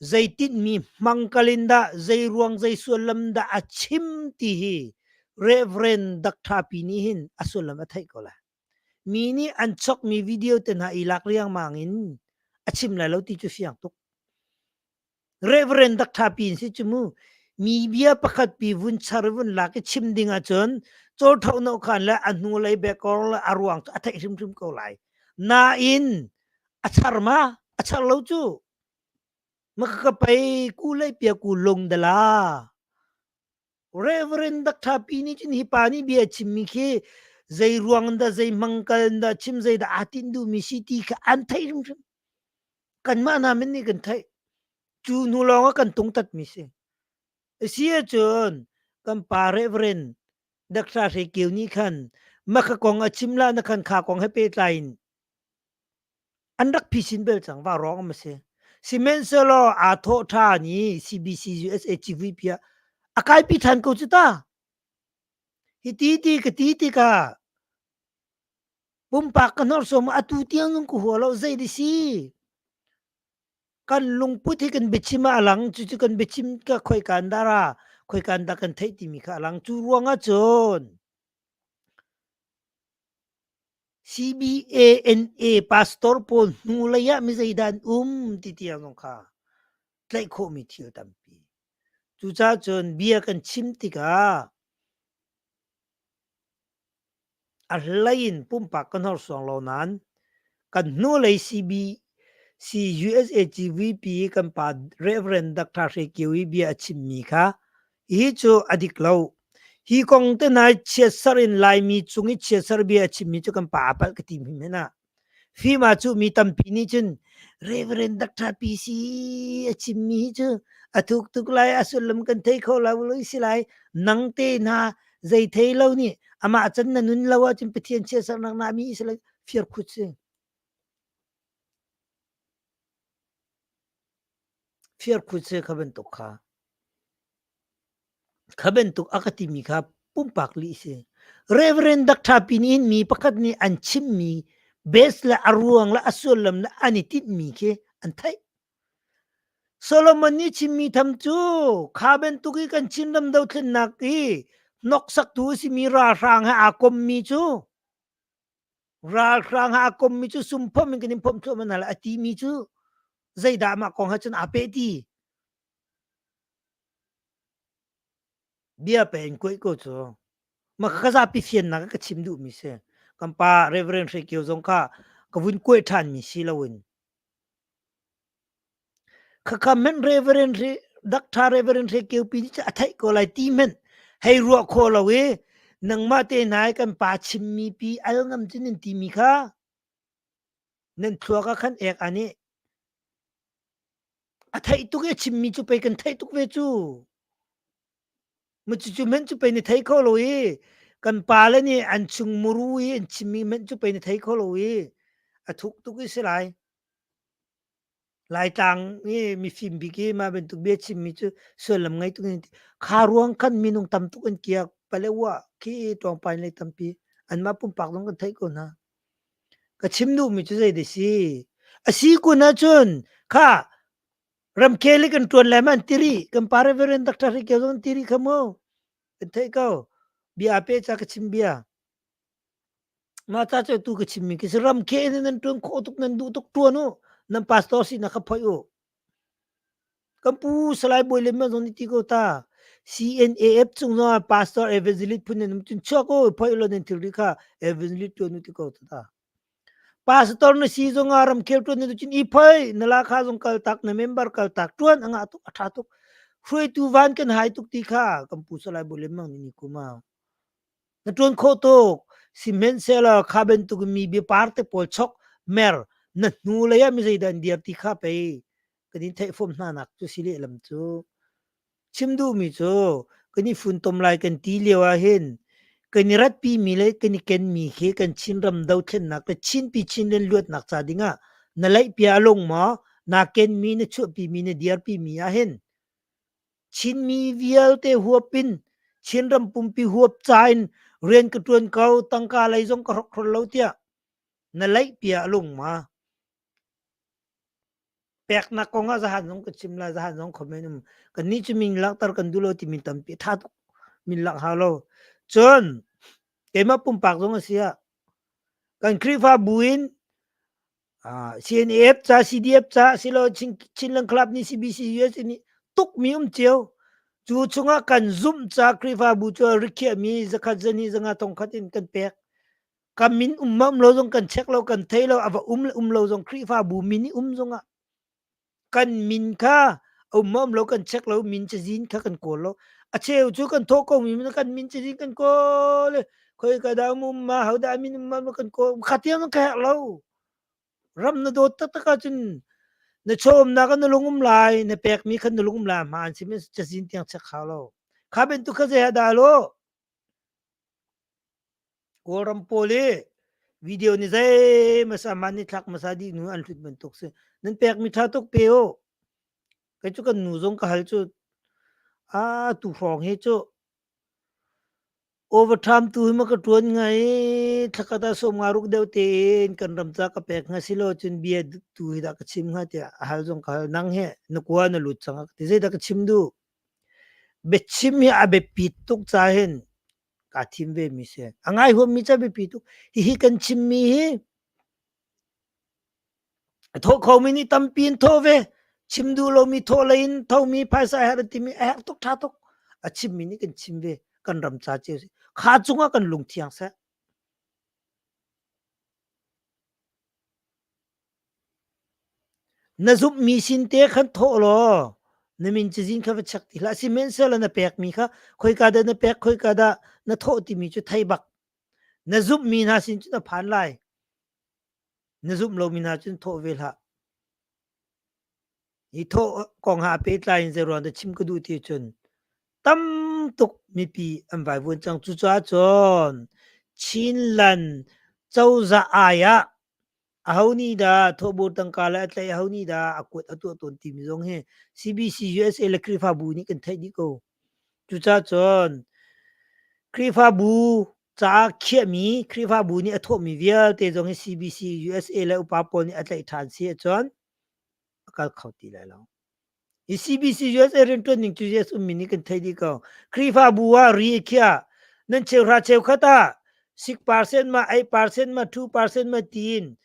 zei tinhmi hmangkal in dah zei ruang zei sullam dah a chim ti hi Reverend Dr. Pi nih hin a sullam a theih ko lai. Mi nih an chokmi video te hna i lak riangmang in a chim lai lo ti cu fiang tuk. Reverend Dr. Pin si cu mu mi bia pakhat pi vun char vun lak i chim ding ahcun cawltho no khan le a hnu lei bekor le a ruang cu a theih hrimhrim ko lai. Nain a char ma a char lo cu ma ka pei ku lei pia ku lung dala Reverend Dr. Pi nih cun hi pa nih bia chimmi khi zei ruang dah zei hmangkal dah chim zei dah aa tinh duhmi si ti kha an theih hrimhrim. Kanmah hna min nih kan theih. Cu hnu lawng ah kan tungtatmi si. Si ahcun kan pa Reverend Dr. Hre Kio nih khan makha kong a chim la na khan kha kong he pehtlai in an rak phisin bel cang va rawng am si. Sihmanhsehlaw aa thawh ṭhan i CBC USA civui ah a kaipi ṭhan ko cu ta. Hi ti ti ka ti tikah pumpak ka hnorsuam atu tiang zong ka hua lo zei di si. Kan lungput hi kan biachim ah a lang cucu kan biachim ka khoikan dah ra khoikan dah kan theih timi kha a lang cu ruang ah cun CBANA pastor pawl hnulei ah mizeidah an um ti tiang zong kha tlaih khawhmi thil tampi. Cucaah cun bia kan chim tikah a hlei in pumpak kan hnorsuang lo nain kan hnulei CBC USA GVP kan pa Reverend Dr. Hre Kio i bia a chimmi kha hi cu a dik lo. Hi kong te hna chiatser in Laimi cung i chiatser bia a chimmi cu kan pa a palh ka ti hmin ah. Fim ah cu mi tampi nih cun Reverend Dr. PC a chimmi hi cu a thuk tuk lai, a sullam kan thei kho lo si lai. Nang te hna. Zei thei lo nih amah can na nun lo ahcun Pathian chiatsernak na mi si lo firkhut si. Firkhut si kha bantuk kha. Kha bantuk a ka timi kha pumpak lih si. Reverend Dr. Pin in mi pakhat nih an chimmi base le a ruang le a sullam le an i tinhmi khi an theih. Solomon nih chimmi tham cu kha bantuk i kan Chinram dothlennak i hnoksaktu a simi ralhrang he aa kommi cu ralhrang he aa kommi cu sumphom in kan in phomh thluahmah hna lai a timi cu zeidah mah kong he cun aa peh ti? Bia pe in kuaih ko cu. Mah ka zapi fiannak ka chim duhmi si. Kan pa Reverend Hre Kio zong kha ka vun kuaih ṭhanmi si loin Khakha hmanh Reverend Hre Doctor Reverend Hre Kio pi nih a theih ko lai ti hmanh hei ruah khawh lo i nangmah te hna i kan pa chimmi pi al ngam cun nan timi kha nan thluak ah khan ek ani a theih tuk i a chimmi cu pei kan theih tuk ve cu. Cucu hmanh cu pei na thei kho lo i kan pale nih an chung muru i an chimmi hmanh cu pei na thei kho lo i a thuk tuk i si lai. Laitlang i mifim bik i mah bantuk bia chimmi cu sullam ngei tuk in kha ruang khan minung tam tuk an kiak Palewa khi ṭawngpai lei tampi anmah pumpak zong kan theih ko hna. Ka chim duhmi cu zei dah si? A si kun ahcun kha ramkhel i kan ṭuan lai ma an ti rih. Kan pa Reverend Dr. Hri Kio zong an ti rih kha mu. Kan theih ko. Bia pe ca ka chim bia. Mah ca cu tu ka chimmi khi si ramkhel in nan ṭuan khawh tuk nan duh tuk ṭuan u. Nan pastor sinak kha phoih u. Kan pu Salai Bawi Lian zong nih ti ko ta. CNAF chung zong ah pastor evangelist phun nan um cun chuak u phoih lo nan thilri kha evangelist ṭuan u ti ko ta. Pastor na si zong ah ramkhel ṭuan na cun i phoi na la kha zong kal tak na member kal tak ṭuan a ngah tuk a ṭha tuk. Hruaitu van kan hai tuk ti kha kan pu Salai Bawi Lian Mang nih ni kum ah. Na ṭuan khawh tuk. Sihmanhsehlaw kha bantuk mi biapar te pawl chok mer na hnu lei ah mi zeidah an dir ti kha pei kan in theih fom hna nak cu si lehlam cu. Chim duhmi cu kan i funtom lai kan ti lio ah hin kan i ratpi mi le kan i kenmi khi kan Chinram dothlennak le Chinpi Chinland luatnak ca dingah na laihpia a lung maw naa kenmi na chuahpi mi na dirpi mi ah hin Chinmi vialte huap in Chinram pumpi huap ca in rian ka ṭuan ko, tangka lei zong ka hrokhrol lo tiah na laihpia a lung ma? Peknak kong ah zahan zong ka chim lai, zahan zong comment um. Kannih cu min langhter kan duh lo timi tampi ṭha tuk. Min langh hau lo. Cun keimah pumpak zong a si ah kan Khrihfabu in CNAF ca CDF ca silo Chinland Club nih CBC USA nih tukmi um cio. Cu chungah kan zumh ca Khrihfabu cu rikhiahmi zakhat zani zanga thongkhat in kan pek. Kan min um ma um lo zong kan check lo kan thei lo a va um le um lo zong Khrihfabu min i um zongah kan min kha um ma um lo kan check lo min cazin kha kan kawl lo. A cheu cu kan thawh ko mi kan min cazin kan kawl khoi ka dah um ma ho dah min um ma kan kawl kha tiang ka herh lo. Ram na dawt taktak ahcun na chawmnak ah na lung um lai, na pekmi kha na lung um lai hmaan si cazin tiang check hau lo. Kha bantuk kha zei ah dah lo? Kawlram pawl i video ni zei masa man ni thlak masa dih nu an hlut bantuk si. Nan pekmi ṭha tuk pe u. Kei cu kan nu zong ka hal cu a tu hrawng hi cu Overtime tu hi ma ka ṭuan hnga i thlakhat ah sawm nga ruk deuh tein kan ram ca ka pek hnga si lo cun bia tu hi dah ka chim hnga tiah a hal zong ka hal. Nang he na kua na lut cang a ka ti. Zeidah ka chim duh? Biachim hi a biapit tuk ca hin kaa thim ve mi si. A ngai huammi ca biapi tuk. Hihi kan chimmi hi A thawh khomi nih tampi in thawh ve. Chim duh lomi thawh lei in thomi phaisa a herh an timi a herh tuk ṭha tuk. A chimmi nih kan chim ve. Kan ram ca cio si. Kha cungah kan lung thiang seh. Na zumhmi sin te khan thawh law na min cazin kha va check ti hlah. Sihmanhsehlaw na pekmi kha khoika dah na pek, khoika dah na thawh timi cu thei bak. Na zumhmi hna sin cu na phan lai. Na zumh lomi hna cun thawh ve hlah. Hi thawh kong ha pehtlai in zeiruang dah chim ka duh ti cun tam tuk Mipi an vaivuan cang. Cucaah cun Chinland cozah ai ah aho nih dah thawhbur tangka le a tlaih aho nih dah a kuat a tuah tawn timi zong hi CBC USA le Khrihfabu nih kan theih dih ko. Cucaah cun Khrihfabu caah khiahmi Khrihfabu nih a thawhmi vialte zong hi CBC USA le upa pawl nih a tlaih ṭhan si ahcun a kal kho ti lai lo. Hi CBC USA rianṭuan ning cu US ummi nih kan theih dih ko. Khrihfabu ah ri a khiah. Nan cheuhra cheukhat ah 6% ma 8% ma 2% ma tiin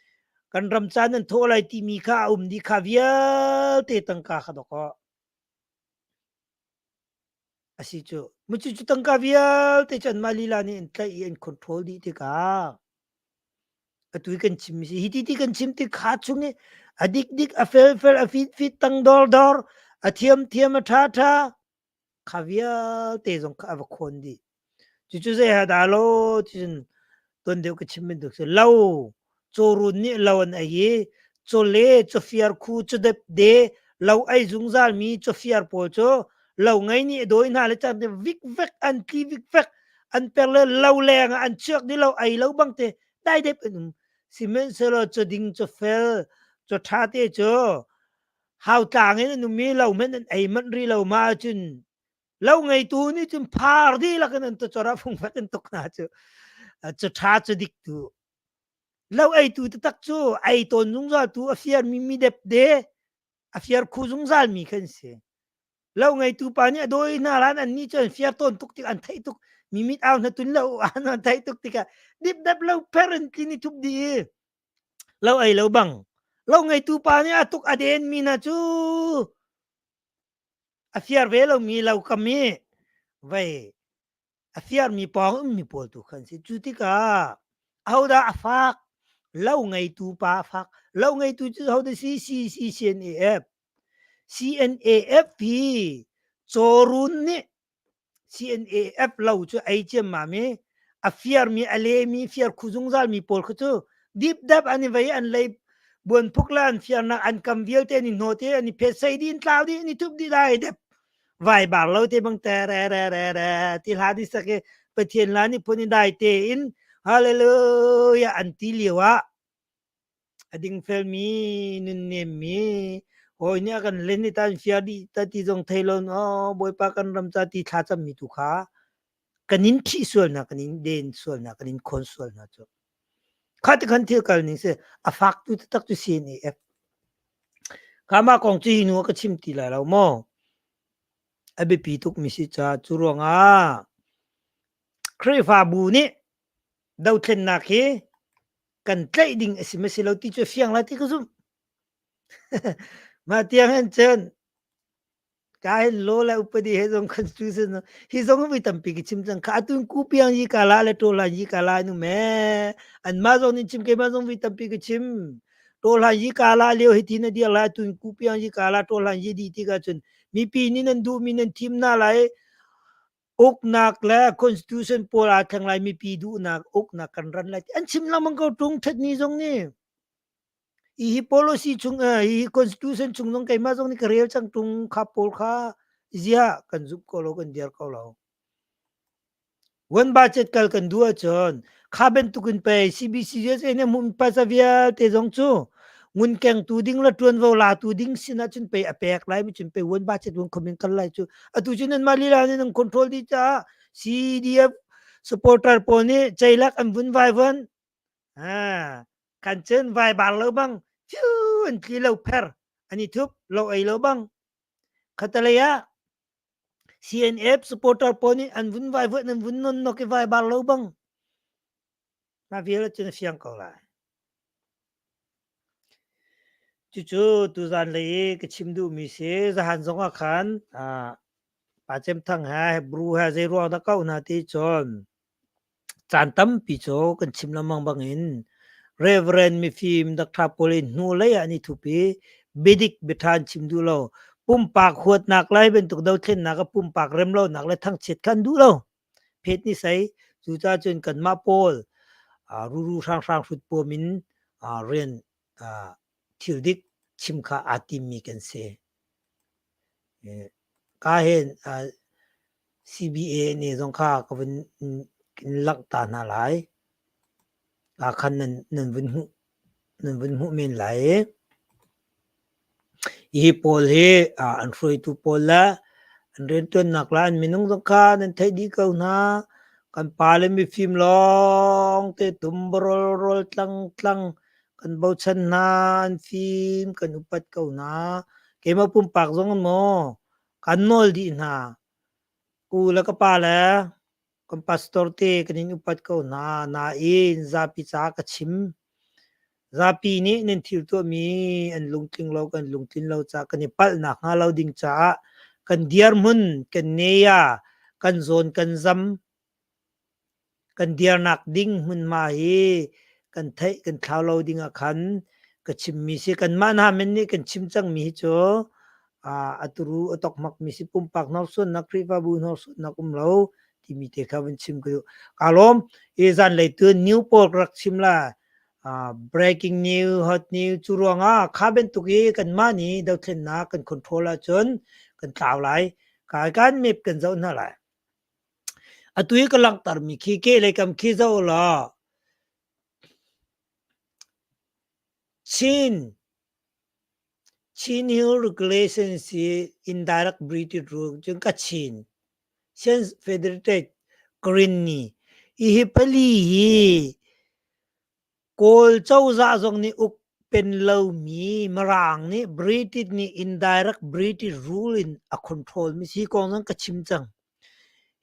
kan ram ca nan thawh lai timi kha a um dih kha vialte tangka kha dok aw. Asi cu. Mucu cu tangka vialte cu anmah lila nih an tlaih i an control dih tikah atu i kan chim si hi ti ti kan chim tik kha chung i a dik dik a fel fel a fit fit tang dor dor a thiam thiam a tha tha kha vialte zong kha a va khawn dih. Cucu zei ha dah lo ticun tuan deuh ka chim bantuk si lo cawrun nih lo an ei i cawle cawfiar khu cawdep de lo ei zungzal mi cawfiar pawl cu lo ngei nih a dawi hna le cang te vikvek an tli vikvek an per le lo leng ah an chuak di lo ei lo bang te dai dep an um sihmanhsehlaw cawding cawfel cawṭha te cu hautlang in an um i lo hmanh an ei manh rih lo ma ahcun Lo ngeitu nih cun phar dihlak in an tucor ah fungfek in tuk hna cu cu ṭha cu dik tu lo eitu taktak cu ei tawn zungzal tu a fiar mi mi depde a fiar khu zungzal mi khan si lo ngeitu pa nih a dawi hna lan an nih cu an fiar tawn tuk tik an theih tuk mi mit au hna tun lo an an theih tuk tikah dipdep lo pher in tlin i thup dih i lo ei lo bang lo ngeitu pa nih a tuk a den mi hna cu A fiar ve lomi lo kam i vei a fiarmi pawng ummi pawl tu khan si. Cu tikah ahodah a fak? Lo ngeitu pa a fak. Lo ngeitu cu hodah si? CCNAF. CNAF hi cawrun nih CNAF lo cu ei ciammam i a fiarmi a lemi fiar khu zungzalmi pawl kha cu dipdap an i vei an lei buanphuk le an fiarnak an kam vialte an i hnawt i an i phet sei dih in tlau dih an i thup dih lai dep vai bar lo te bang te re re re re ti hla di sak i Pathian la nih phun i dai te in hallelujah an ti lio ah A dingfelmi, nunnemmi, hawi nih a kan len i tan fiar dih ta ti zong thei lo aw Bawipa kan ram ca ti thla cammi tu kha kan in ṭhih sual hna, kan in den sual hna, kan in khawn sual hna cu. Kha ti khan thil kal ning si a fak tu taktak cu CNAF. Kha mah kong cu hi hnu ah ka chim ti lai lo maw? A biapi tuk mi si ca cu ruangah Khrihfabu nih dothlennak hi kan tlaih ding a si ma si lo ti cu fiang lai ti ka zumh. Mah tiang hin cun ka hin law le upadi he zong constitution hi zong voi tampi ka chim cang kha atun ku piang yi ka la le to la yi ka la nu me an ma zong nin chim ke ma zong voi tampi ka chim to la yi ka la leo hi tin a dir lai atun ku piang yi ka la to la yi di ti ka cun mipi ni nan duh mi nan thim na lai Uknak le constitution pawl aa thleng lai mipi duhnak uknak kan ran lai an chim lengmang ko tung thet ni zong nih hi policy chung hi constitution chung zong keimah zong nih ka rel cang tung kha pawl kha zia kan zumh ko lo kan dir ko lo one budget kal kan duh ahcun kha bantukin pei CBC USA nih hmuh phaisa vialte zong cu ngunkengtu ding le ṭuanvo latu ding sinah cun pei a pek lai mi cun pei one budget one khom in kal lai cu atu cu nan mah lila nih nan control dih caah CDF supporter pawl nih ceilak an vun vai von kan cun vai bar lo bang phiu an tli lo pher an i thup lo ei lo bang khatalei ah CNF supporter pawl nih an vun vai vuan an vun non nok i vai bar lo bang mah vial cun a fiang ko lai. Cucu tuzan lei i ka chim duhmi si zahan zong ah khan Pa Cem Thang he Hebrew he zei ruang dah kau hna ti cun Caan tampi cu kan chim lengmang bangin Reverend mifim Doctor pawl in hnulei ah an i thup i biadik biaṭha an chim duh lo. Pumpak huatnak lai bantuk dothlennak ah pumpak remlonak le thangchiat kha an duh lo. Phet ni sei. Cucaah cun kanmah pawl ruru hranghrang hrut puam in rian thil dik chim kha aa timmi kan si. Ka hin. CBA ne zong kha ka vun langh ta hna lai. Ah khan nan nan vun hmuh nan vun hmuh men lai. Hi pawl hi an hruaitu pawl le an rianṭuannak le an minung zong kha nan theih dih ko hna. Kan pale mifim lawngte tumbarolrol tlangtlang kan bochan hna, an fim, kan upat ko hna. Keimah pumpak zong maw kan nawl dih hna. U le ka pa le kan pastor te kan in upat ko hna nain zapi ca ka chim. Zapi nih nan thil tuahmi an lungtling lo kan lungtlin lo caah kan i palhnak hnga lo ding caah kan dirhmun kan neia kan zawn kan zam kan dirnak ding hmunhma hi kan theih kan thlau lo ding ah khan ka chimmi si. Kanmah hna men nih kan chim cangmi hi cu a turu a tokmakmi si pumpak hnorsuannak Khrihfabu hnorsuannak um lo timi te kha vun chim ka duh. Kaa lawm. Hi zanlei tu new pawl ka rak chim la. Breaking news, hot news cu ruangah kha bantuk i kanmah nih dothlennak kan control ahcun kan tlau lai. Kai kan map kan zoh hna lai. Atu i ka langhtermi khi kehlei kam khi zoh law Chin Chin Hill Regulations hi indirect British rule cun Kachin Shan Federated Karenni hihi pali hi Kawl cozah zong nih uk pen lomi Mirang nih British nih indirect British rule in a control mi si kong zong ka chim cang.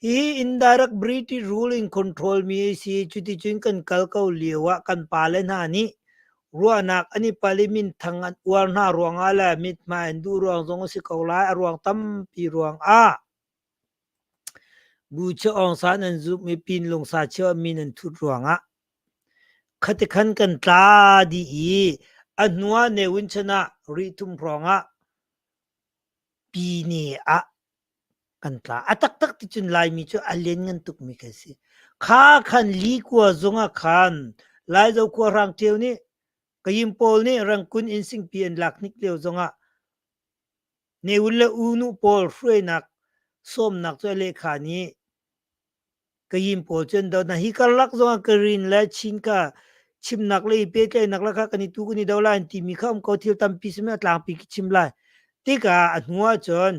Hi indirect British rule in control mi a si. Cuticun kan kal ko lio ah kan pale hna nih ruahnak an i pal i minthang an uar hna ruangah le mithmai an duh ruang zong a si ko lai. A ruang tampi ruangah Bu Aung San an zumh i Pin Lungsa cheu ah min an thut ruangah Khatikhan kan tla dih i a hnu ah Ne Win chan ah rihthum hrawng ah Pyine ah kan tla. A taktak ti cun Laimi cu a lianngan tukmi kan si. Kha khan likua zung ah khan Laizo khua hrang ṭio nih Kayin pawl nih Rangkun inn singpi an lak hnik lio zongah Ne Win le U Nu pawl hruainak sawmnak cu a lehkha nih Kayin pawl cu an doh hna. Hi karlak zongah Karin le Chin kha chimnak le i pehtlaihnak le kha kan i tu kan i do lai an timi kha um ko thil tampi simi a tlangpi khi chim lai. Tikah a hnu ahcun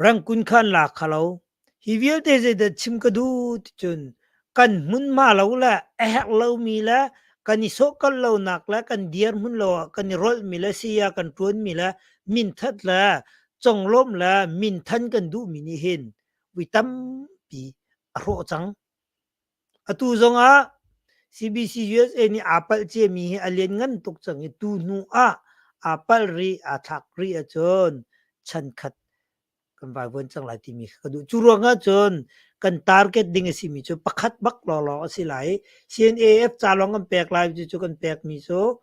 Rangkun kha an lak kha lo. Hi vialte zeidah chim ka duh ticun kan hmunhma lo le a herh lomi le kan i sawhkalh lonak le kan dirhmun lo ah kan i rolhmi le saya kan ṭuanmi le minthat le conglawmh le minthan kan duhmi nih hin vui tampi a hrawh cang. Atu zongah CBC USA nih aa palh ciami hi a lianngan tuk cang i tu hnu ah aa palh rih, aa thlak rih ahcun chankhat kan vaivuan cang lai timi kha ka duh. Cu ruangah cun kan target ding a simi cu pakhat bak lawnglawng a si lai i CNAF ca lawng kan pek lai cucu kan pekmi cu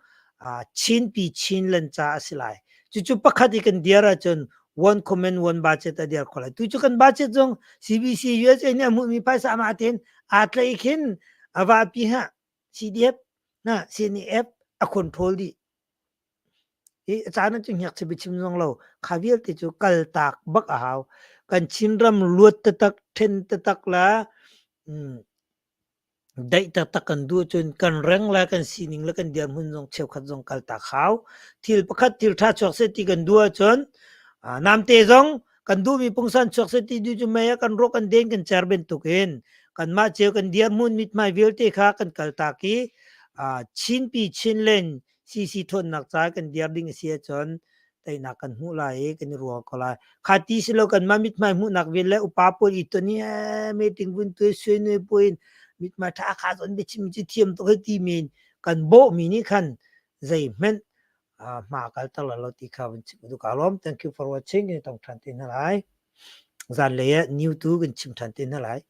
Chinpi Chinland ca a si lai. Cucu pakhat i kan dir ahcun one comment one budget a dir kho lai. Tu cu kan budget zong CBC USA nih a hmuhmi phaisa amah tein aa tlaih khin a vapi ha CDF na CNF a control dih. Hi a caan ah cun ngakchia biachim zong lo kha vialte cu kaltak bak a hau. Kan Chinram luat taktak, ṭhen taktak le Daih taktak kan duh ahcun kan reng le kan sining le kan dirhmun zong cheukhat zong kaltak hau. Thil pakhat thil ṭha chuak seh ti kan duh ahcun namte zong kan duhmi pungsan chuak seh ti duh cu mei ah kan rawk kan den kan cer bantukin kanmah cio kan dirhmun mithmai vialte kha kan kaltak i Chinpi Chinland CC ṭhawnnak ca kan dir ding a si ahcun teinak kan hmuh lai i kan i rual ko lai. Kha ti si lo kanmah mithmai hmuhnak vial le upa pawl i ton i meeting vun tuai sui nui puin mithmai ṭha kha zawn biachim cu thiam tuk hei ti men kan bawhmi nih khan zeihmanh hma kal ter lo ti kha vun chim duh ka lawm. Thank you for watching. Tong ṭhan te hna lai. Zanlei ah new tu kan chim ṭhan te hna lai.